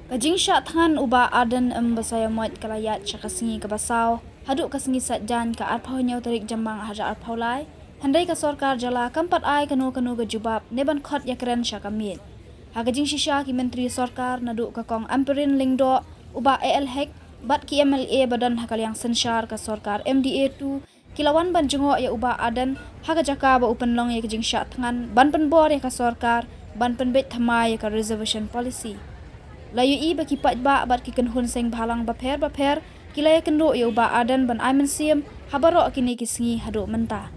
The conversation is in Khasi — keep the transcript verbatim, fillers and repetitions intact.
Ka jingshah thngan u Bah Ardent M Basaiawmoit ka la ïaid sha ka sngi kaba saw haduh ka sngi Saitjaiñ ka arphew hynñiew tarik Jymmang arhajar arphew lai, hynrei ka sorkar jylla kam pat ai kano kano ka jubab ne ban khot ïakren sha ka miej. Ha ka jingshisha ki myntri sorkar naduh ka Kong Ampareen Lyngdoh, u Bah A L Hek bad ki M L A ba don ha ka liang synshar ka sorkar M D A two ki la wan ban jngoh ïa u Bah Ardent ha ka jaka ba u pynlong ïa ka jingshah thngan ban pynbor ïa ka sorkar ban pynbeit thymmai ïa ka reservation policy. La ïohi ba ki paidbah bad ki kynhun seng bhalang bapher bapher ki la ïakynduh ïa u Bah Ardent ban ai mynsiem ha baroh kine ki sngi haduh mynta.